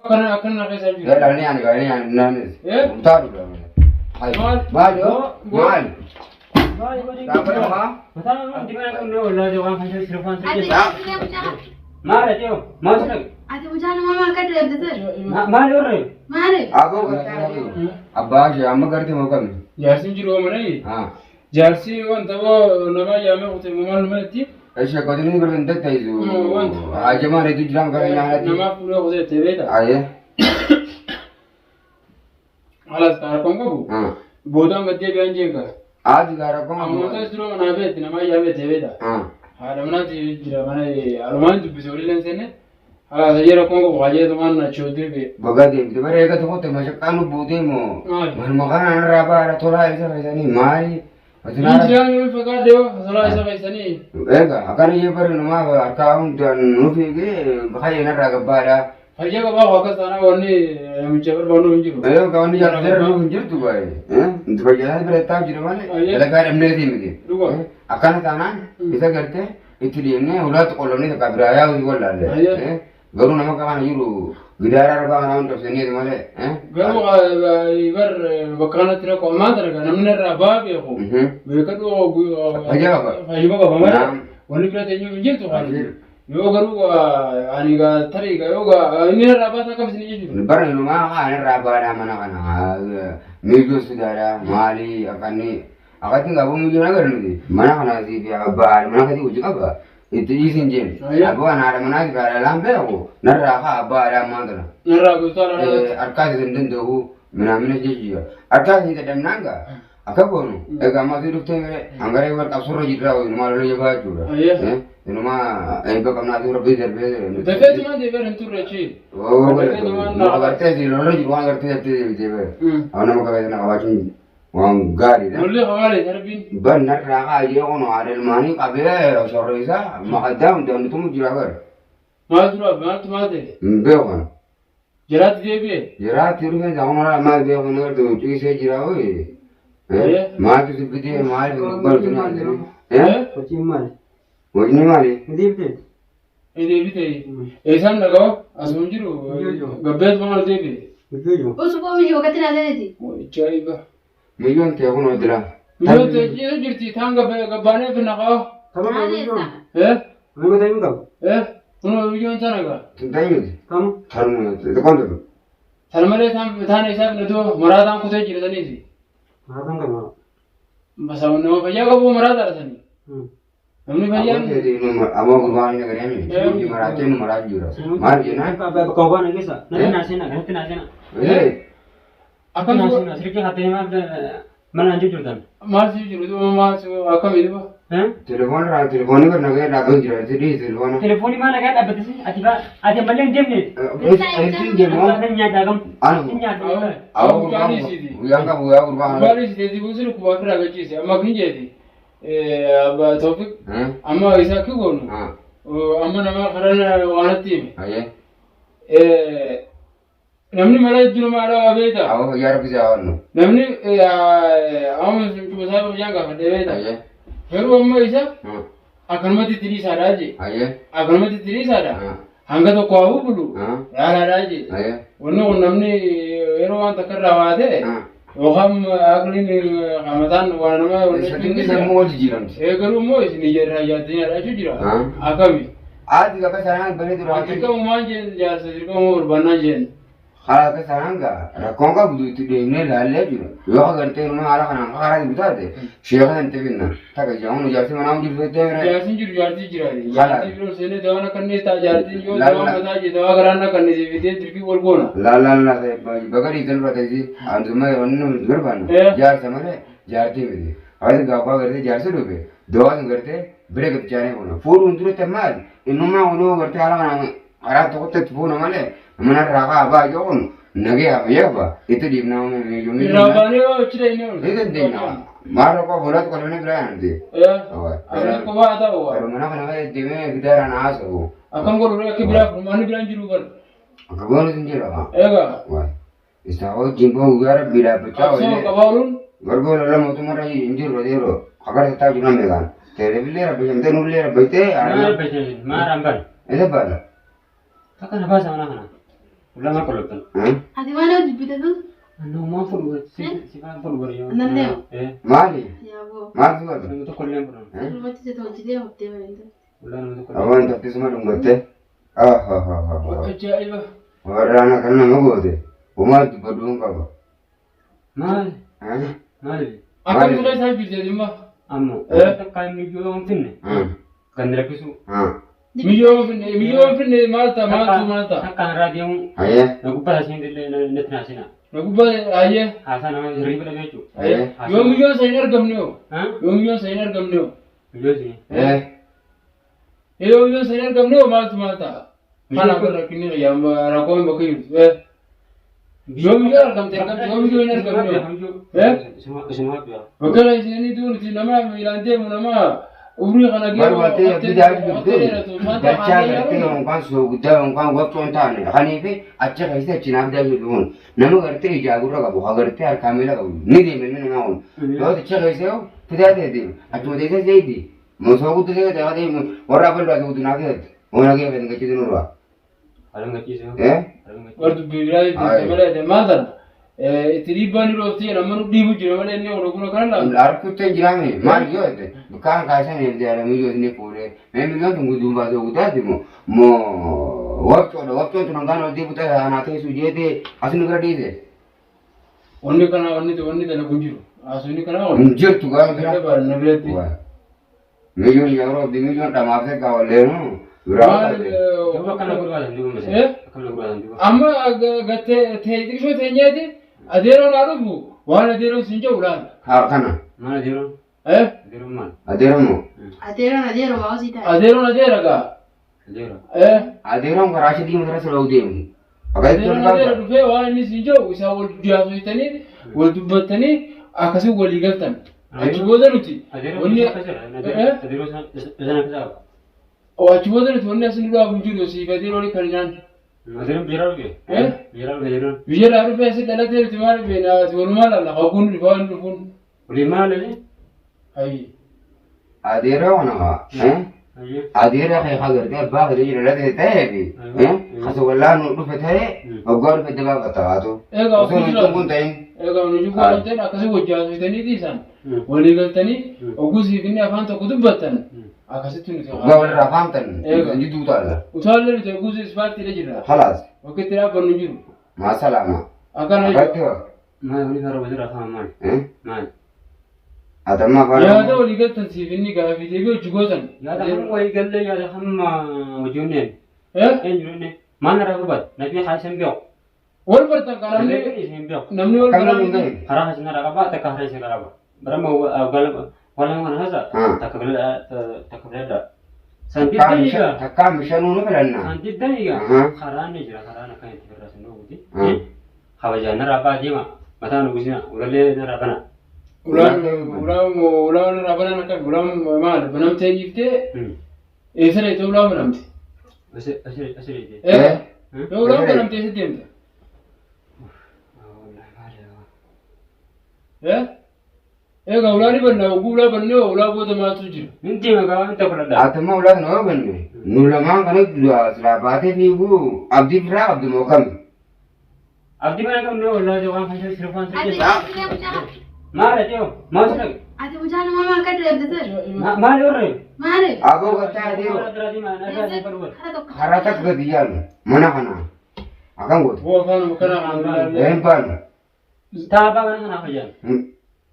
Akkana akkana keessa jiru. Yalla ni ani ni ani naanis. Eh? Mutaaru dha. Maal? Maal yoo? Maal? Maali godhi? Dhaabbata haa? Mataa nama dibana qabne wallaahi waan kan jiru waan Ati sirrii. mucaa mucaa. Maal ati yoo? Maal sirrii? Ati mucaa nama maal akka deemte? Maal yorre? Maali? Aboo gartee abbaa ishee amma gartee moo qabne? Jaarsi jiru mana Haa. jaarsi wanta boo nama yaamee kutee maal namatti Ishee qotinii bira hin tattaisu. Wanta. Hajamaan hedduu jiraan gara nyaanatti. Namaaf fuudhee kutee ta'e beekta. Ayee. Halas kaara kon qabu. Haa. Boodaan gaddee biyaan jeeka. Haati gaara koo. Ammoo dura manaa beekti nama yaamee ta'e beekta. Haa. Haadha manaati jira mana alumaan dubbise olii leensenne. Halas yeroo kon qabu hajee tumaan achi hojii bee. Baga deemte bara eega tokkotti mashaqaan nu buutee moo. Maali? Manuma kana irraa baara tolaa isa fayyisanii maali? Injiraan yoo fagaadhe yoo tolaa isa fayyisanii. Egaa akkana ishee bara numaaf harkaa hundaan nu fiigee baay'ee narraa gabbaadha. Fayyaa qabaa waa akkas taanaa wanni namicha barbaadu hin jiru. Egaa wanni jaallatee nuuf hin jirtu baay'ee. Inti fayyaa bira taa'u jira malee dalagaa dhabneetii miti. Dhuga. Akkana taanaan isa gartee itti deemnee ulaatti qollamnee takka biraa yaa'u wallaalle. Garuu nama kana jiru gidaara arbaa kana hunda cabsaniiti malee. Garuu bar bakka kanatti rakkoo ammaa tana kan namni irraa baa beeku. Beekadhu Fayyaa qaba. Fayyuma qaba malee Naam. wanni bira teenyuu hin jirtu kan. Yoo garuu ani gaa tarii gaa yoo gaa inni irraa baasaa akkam isin jechuudha. Bara inumaa kaan irraa baadhaa mana kana miijoo sodaadha maali akkanni akkatti qabu miijoo nagar nuti mana kana siif abbaa mana kati hojii qaba itti dhiisin jeen abbaa haadha manaa siif haadha laan beeku narraa kaa abbaa haadha ammaa tana Narraa gosaa laala. harkaa isin danda'u minaamina jechuudha harkaa isin dadhabnaan gaa akka goonu egaa amma asii dhuftee mere hangaree wal qabsurra jirraa inumaa lola jabaa jechuudha inumaa eebba qabnaa asii rabbii darbee Dafeetumaan deebi'an hin turre achi. Agartee si lola jiru waan agartee jettee deebitee bare. Amma nama qabeessa qabaachuun waan gaariidha. Lolli hawaalee darbiin. Bannarraa kaayee kun haadha ilmaanii qabee sorreessa maqaddaa hundaan nutumu jira bare. Maal dura maaltu maal ta'e? Hin beekan. Jiraatti deebi'e. Jiraatti dhufeen saakuma maal beekan agartu ciisee jira hooyi. Maaltu si fidee maal bartu naan jedhee. Hojiin maali? Hojiin maali? Ni deebitee? Ni deebite. Eessaan dhaga'oo asuma jiru gabbeet maal deebi'e? Ijoojoo. Usuboo biyya wakati na daneti. Ajaa'iba. Miyyoon ta'e kun hojii Yoo ta'e jirti taan gabbaanee finna qaba. Kama Maali ijoon? eessa? Eh? Nama ta'uu qabu. Eh? Kun biyyoon tana gaa. Tun Kama? Tanuma xixiqqoon tutu. Tan malee taan isaa finna du'a maraataan kutee jirataniiti. Maatan qaba. Basa nama fayyaa qabu maraataa dha. Namni fayyaan Amma gurbaan inni agaree miti. Maraatee nu maraa jira. Maal jennaan? Bakka obaan keessa. Natti naasena natti naasena. akkam Natti naasena sirrii hattee maaf mana anjuu jirtan. maal si jiru du'a maal si akkamii du'a? Telefoon irraa telefoonii kan nagaya dhaabbatu jira. Sidii telefoona. Telefoonii maal nagaa dhaabbate ati baa ati ammallee hin deemne. Isin deemu. Nan nyaadhaa kam? Anu. Hin nyaadhaa. Awwa gurbaan guyyaan qabu guyyaa gurbaan. Gurbaan isiiteeti buusin kubaa ofirraa gachiise amma kin jeeti. Abbaa Toofiq amma isa akki goonu amma nama karaa waanatti hime. Ayyee. Namni mala hedduu nama haadha beekta. Awwa fayyaa rabbi si haa wannu. Namni amma cumasaa fayyaan gaafadhee beekta. Ayyee. Garuu amma isa akkanumatti itti dhiisaadhaa jee. Ayyee. Akkanumatti itti dhiisaadha. Hanga tokko haa bulu laalaadhaa jee. Ayyee. Wanni kun namni yeroo waan takka irraa waa ta'e yookaan aqliin mataan waa nama Sadii sammuu wal jijjiiramti. Garuu immoo isin ijaarraa yaaddinaadha jechuu jira. Akkami? Haati gaafa sanaan bareedu raawwatu. Dirqamumaan jeen jaarsa dirqamuu barbaannaan jeen. Haala akka sanaan gaa rakkoon qabdu itti deemnee ilaallee jira. Yoo agartee numa haala kanaan karaa jiru taate sheeka san xifinna. Takka jedhamu jaarsi manaa jiru jettee mire. Jaarsin jiru jaartii jira. Jaartii biroo seenee dawaan akka inni ta'a jaartiin yoo dawaan mataa jee dawaa garaan akka inni fidee dirqii wal goona. Laalaan laata baga dhiisan dura ta'isi antummaa yeroo inni nuti barbaannu jaarsa malee jaartii miti. Hawaasa gaafa agartee jaarsi dhufe dawaa sun gartee bira gabchaanee fuuna. Fuudhuun duratti maali? Innummaa kunuu gartee haala kanaan karaa tokkotti itti fuuna malee manarraa kaa baa yoo kun nagee hafa yafa itti dhiibnaa miyyuu Irraa baanee waa hojii inni oolu. Ni dandeenya. Maal rakkoo fuulaatti qolomee biraa yaamti. Akkana kophaa ta'u waa. Yeroo mana kana keessa deemee gidaaraan haasa'u. Akkam godhu akka biraa furmaanni biraan jiru bara. Akka goonu sun jira. Egaa. Isaa wajjin boo guyyaa rabbii dhaabbachaa Qabsoo oolee. qabaa ooluun Gargoo lola mootummaarra hin jiru yeroo kakara tattaa jiru namni kaan. Teelebillee rabbishamtee nullee rabbaitee. Maal rabbisee maal hambal? Isa baala. Takka na baasa mana kana. Ulaa maal qolloftan? Ati waan nama jibbite sun? Annoo fuudhu si faan fuudhu bari. Nan deema. Maali? Yaaboo. Maal si godhe? Nama tokko illee hin fudhannu. Sirrumatti si tolchitee haftee bareeda. Ulaa nama tokko illee. Aboo intaltisuma dhungatte. Ajaa'iba. Warraana kan nama goote. Homaa dubbaduu hin qaba. Maali? Maali? Akkam sula isaa jirti dhimma. Ammoo takka miyyoo hin finne. Kan rakkisu. Miyyoo finne miyyoo finne maal ta'a maaltu maal ta'a. Takka irraa deemu. Ayyee. Na gubbaa isiin illee natti naasina. Na gubbaa ayyee. Haasaa nama hirriba dhabe jechuudha. Ayyee. Yoo miyyoon isa hin argamne hoo? Yoo miyyoon isa hin argamne hoo? Miyyoo isin. Yoo miyyoon isa hin argamne hoo maaltu maal ta'a? Kanaaf rakkinni rakkoon bakka jirtu. Yoo miyyoon argamte argamte yoo miyyoon hin argamne hoo? Isin waa bi'a. Bakka isin duuti nama miilaan deemu nama umrii kana Bar waatee bidaa jirtu dachaa gartee yookaan soogiddaa yookaan waqtoo hin taane kaniifi achi keessa achi naaf bidaa jirtu kun nama gartee ijaa gurra qabu haa gartee harkaa miila qabu ni deema ilmi namaa kun yoo achi keessa yoo fidaa ta'e deema achuma teessee seeti moo soogidda ta'e ta'e deemu warra abban duraa soogiddu naaf ta'e hoona kee fedhan gachiisu nurraa. Haala gachiise. Warri dubbii biraa jechuudha malee maal ta'a? Itti dhiibbaan ni dhoofti amma nu dhiibu jira malee inni oolu kun kana laata. Harkuttee jiraame maal yoo ta'e kaan kaasan jaala miyyoo inni fuudhee mee miyyoon tun guduun baasee guddaati moo moo waqtoodha waqtoon tun hangaan ol deebi'u ta'e anaa teessu jeetee as nu bira dhiise. Wanni kana wanni wanni dalagu jiru. Haasofni kana wanni. Hin jirtu gaafa bira. Barbaadna biratti. Miyyoon yeroo abdii miyyoon dhamaafee kaawwalleenu biraa taate. Duuba akkana gurguratan duuba masee. Akkana gurguratan duuba. Amma gattee xiqqishoo teenyeeti adeeroon haa dhufu waan adeeroon siin jedhu laala. Haa kana. Maal adeeroon? Adeeroon maal? Adeeroon moo? Adeeroon adeeroo waa hojii ta'a. Adeeroon adeera gaa. Adeeroo. Adeeroon karaa ishee diimaa irra sirra deemu. Adeeroon adeera dhufee waan inni siin jedhu isaa wal dhiyaasotanii wal dubbattanii akkasii walii galtan. Achi booda nuti wanni adeeroo isaan akka qaba. Achi booda nuti wanni asin duraa hin jiru siif adeeroo kan nyaannu. Adeeroon biyyaraa dhufe? Biyyaraa dhufe adeeroon. Biyyaraa dhufe asi dhalatee nuti maal beena ati walumaa laalla haguun dhufaa hin dhufuun. Waliin maal lalle? Ayi. Adeeroo kana adeera kee haa gartee abbaa kee jira dhalate ta'ee fi kasa wallaan nu dhufe ta'ee waggaa dhufe dabaa qaxxabaatu. Egaa Osoo nu cunquun ta'in. Egaa nu cunquun ta'in akkasii wajjaasitanii isaan walii galtanii oguu inni afaan tokko dubbattan akkasitti nuti. Waggaa walirraa faamtan jidduu utaalla. Utaallee nuti oguu ispaaltiidha jirra. Khalaas. Bakka itti dhaabbannu jiru. Maa salaama. Akkana Akkatti hoo. Maal walii fara walirraa faama maal? Maal? Atamma afaan. Yaada walii galtan siif inni gaafii deebii hojii gootan. Yaada hamma walii gallee yaada hamma hojiinneen. Eenyu maal narraa barbaadu? Nabii haa isin beeku. Wal bartan kan namni namni wal Kam baraa namni hin Karaa isin narraa qaba takka karaa isin qaba. Barama wala mana hasa takka takka filadha. San diddanii gaa. Takkaan bishaan nu filanna. San diddanii gaa. Karaan ni jira karaan akkan itti firraa sin dhoowwuti. Kabajaan narraa baa deema mataa nu gusina ulallee narraa bana. Ulaan ulaan ulaan irraa banan akkami ulaan maal banamtee dhiiftee eessa dheeyte ulaan banamte? Asirratti. Yoo ulaan banamte eessa deemta? Egaa ulaan banna oguu ulaa bannee ulaa booda maaltu jira? Min deema gaa waan ta'u fudhadha. Atamma ulaan nama banne nu lamaan kana silaa baatee fiiguu abdii firaa qabdu moo kami? Abdii mana qabnu wallaahi waan kan sirrii waan Ati sirrii. mucaa Maal adeemu? Maal sirrii? ati mucaa nama maal akka deebite? Maal horre? Maali? Aboo gattaa adeemu. Kara tokko. Karaa takka gadi yaalu mana kana akkam goote? Boo afaan kana kan Een baanu. Taabaa mana kanaaf hojjan.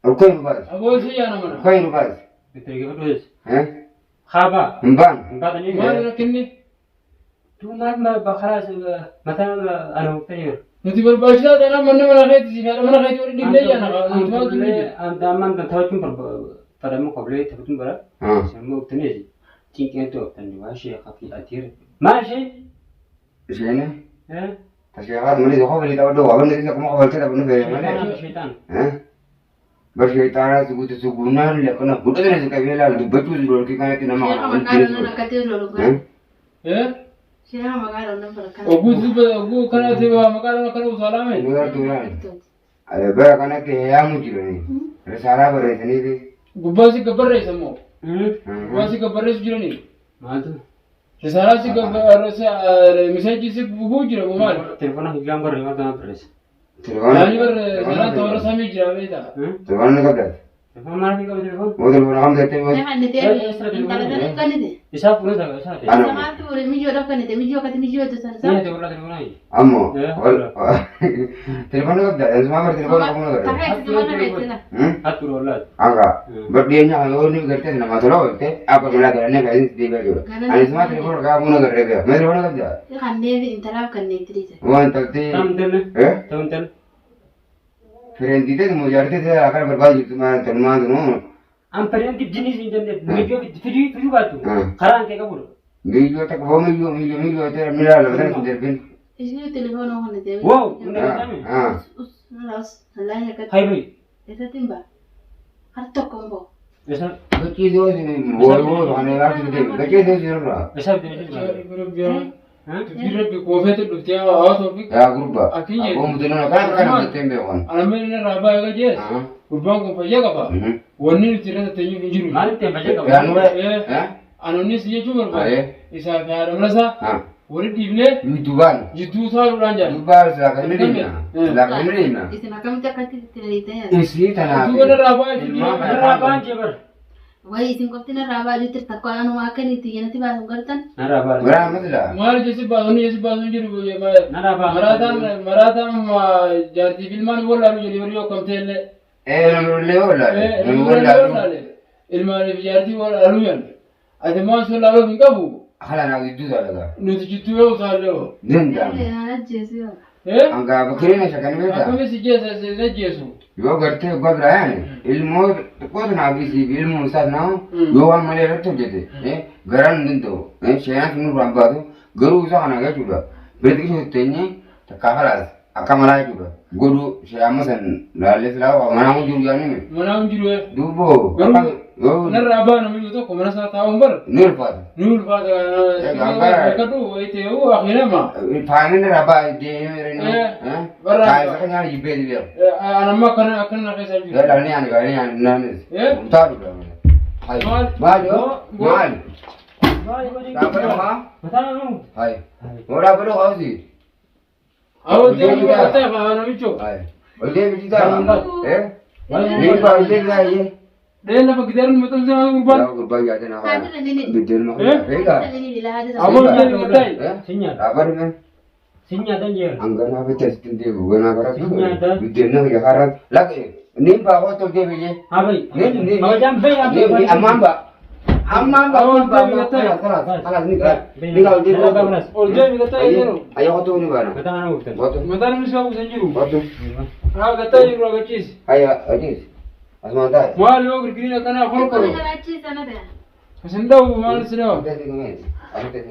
Olkoo hin baasu. Aboo isa yaana mana. Olkoo hin baasu. Itti gafadhu. Haabaa. Hin baanu. Hin baatanii. Maal rakkinni? Tuu maal karaa mataa ana muktanii Nuti barbaachisaa taanaan manna mana keetti si fedha mana keetti waliin dhiibnee yaana nuti maaltu ni jira. Ammaan taphachuun fadhamu qablee taphachuun bara. Sammuu obtaneeti. Cinqeetu obtanni waa ishee qafi atiir. Maal ishee? Isheen tasheefaat malee tokko walii taphadhu waa banni isa kuma qabaltee taphadhu fedhe malee. Sheetaan. Bar sheexaanaa si guute si guunnaan lakkana godhatana si qabee laal dubbachuu si dhorkii kanatti nama Sheekha kana maqaa walitti lolloon akkatti lolu. Sheekha maqaa lolloon bara Oguu dubba oguu kanatti waa maqaa lama kana utaalame. Dubartuu laal. Bara kanatti heeyyamu jirani. Risaalaa barreessanii fi. Gubbaa si gabbarreessa immoo. Gubbaa si gabbarreessu jiranii. Maaltu? Risaalaa si miseejii si bubuu jira moo maali? Telefoona higaan barre maal kana barreessa. Yaani bar risaalaa toora samii jira beektaa? Telefoona ni qabdaati. Telefoona maal hin qabu telefoona? Moo telefoona kam ta'e moo? Intala sana kannite. Isaa fuudhee isaa isaa ta'e. Ana. Isa maaltu fuudhe mijoodhaaf kannite mijoo akkati mijoo sana Ni isaa. ati walaa telefoona hii. Ammoo telefoona qabdaati. Ansumaa bar telefoona qabu na Takka qabdaati. itti mana beeksisa. Ati fuudhee walaa. Anga badheenya kan yoo ni gartee namaa tola oolte akka malaa galanii kan isin deebi'aa jiru. Ani sumaa telefoona qabu na garree beeku. Mee telefoona qabdaa? Kanneen intalaaf kanneen tiriisa. Waan toltee. Tam tenne. Tam tenne. Fireendiitee moo jaartee akkana barbaadu jirtu maal tolmaa tunu. An fireendi jinis hin jenne miyyoo fiduu fiduu baattu karaan kee qabudha. Miyyoo takka boo miyyoo miyyoo miyyoo ta'e miidhaa lafa sana hin darbin. Isheen telefoona kana ta'e. Wow, hunda qabaame. Us us laayin akkatti. Hai bai. Eessatti hin ba'a? Har tokko hin ba'u. Isa Gachiisoo woo kana yaadu deemu gachiisoo sirraa. isa fiduu. Dubbii rabbi koofeetu dhuftee haa Tawfiq. Yaa gurbaa. Akkin jedhu. Abboo mudannoon akkana akkana muddatee hin beekan. Anamma inni irraa baay'ee gajees. Gurbaan kun fayyaa qaba. Wanni nuti irratti teenyuuf hin jiru. Maal ittiin fayyaa qaba? Yaa nuree. Anonnis jechuu barbaada. Ayee. Isaa fi haadha mana isaa walitti dhiifnee Duubaan. jidduu saaluudhaan jaallu. Duubaan silaa kan inni deemna. Silaa kan inni deemna. Isin akkamitti akkatti itti dheeyitanii Isii tanaaf. Duuba narraa baay'ee Ilmaan jiru. Narraa ba'an jee bara. Wayi isin qofti narraa ba'aa jirti takka anuma akka inni itti yenatti baasun gartan. Narraa ba'an. Biraa masla. Maal jechi baasun jechi baasun jiru. Narraa ba'an. Maraataan maraataan jaartii ilmaan wallaalu jedhee horii hokkamtee illee. Ee namni wallaalu. Namni wallaalu. Ilmaaniif jaartii wallaalu yan. Ati maal sun laaluuf hin qabu. Haala naaf jidduu saalagaa. Nuti jidduu yoo usaallee. Danda'amu. Ajjeesu. Hanga bakkeena shakkanii beektaa? Akkamis si jeessa si ajjeesu. Yoo gartee waggaa biraa yaane ilmoo xiqqoo tanaaf isii fi ilmoo isaas naa yoo waan malee irratti hojjete garaan hin danda'u sheenaa sun nurraan baatu garuu isa kana jechuudha bira xiqqoo teenyee takkaa halaas akka malaa jechuudha godhuu shee amma san laallee silaa waa manaa hin jiru yaanime. Manaa hin jiru. Duuboo Garuu yoo narraa baa namni tokko mana isaa taa'uun bara. ni ulfaata. Ni ulfaata. Beekadhu wayii ta'ee akhiirama. Faanni irraa baa deemee jiranii. Taa'ee kan nyaata jibbee jibbee. Anamma akkana akkana keessa jiru. Yalla ni ani gaarii ani naanis. Mutaatu dha. Maal? Maal yoo? Maal? Dhaabbata haa? Mataa nuu. Hai. Moo dhaabbata haasi? Awwa deemu ta'e haa namicho. Hai. Ol deemi jitaa. Eh? Ni ba ol deemi baay'ee. Dheen lafa gidaarri maxxansa gurbaan. Yaa gurbaa yaadeen haa. Haati nini. Biddeen ma. Beekaa. Awwa deemu ta'e. Sinyaa. Dhaabbata mee. Sinyaa dan jeera. Hanganaa bitta asitti deemu ganaa bara. Nyaata. Biddeen nama jahaaraan. Laqa ni ba hoto deemi jee. Haa bai. Ni ni. Kabajaan bai haa Ni ammaan ba. Ammaan ba. Awwa Ammaan ba. deemi ta'e. Kalaas kalaas ni kalaas. Ni kalaas ni Narraa ba'an. Ol deemi ta'e yeroo. Ayo qotuu ni baana. Mataa nuu gubtan. Qotuu. Mataan inni isaa buusan jiru. Qotuu. Haa gattaa jiru agachiisi. Ayo ajiis. Asumaan taa'e. Maal yoo girgiriin akkanaa kolkolu. Kana achi sana ta'e. Isin dhawu maal si dhawa? Asuma taa'e.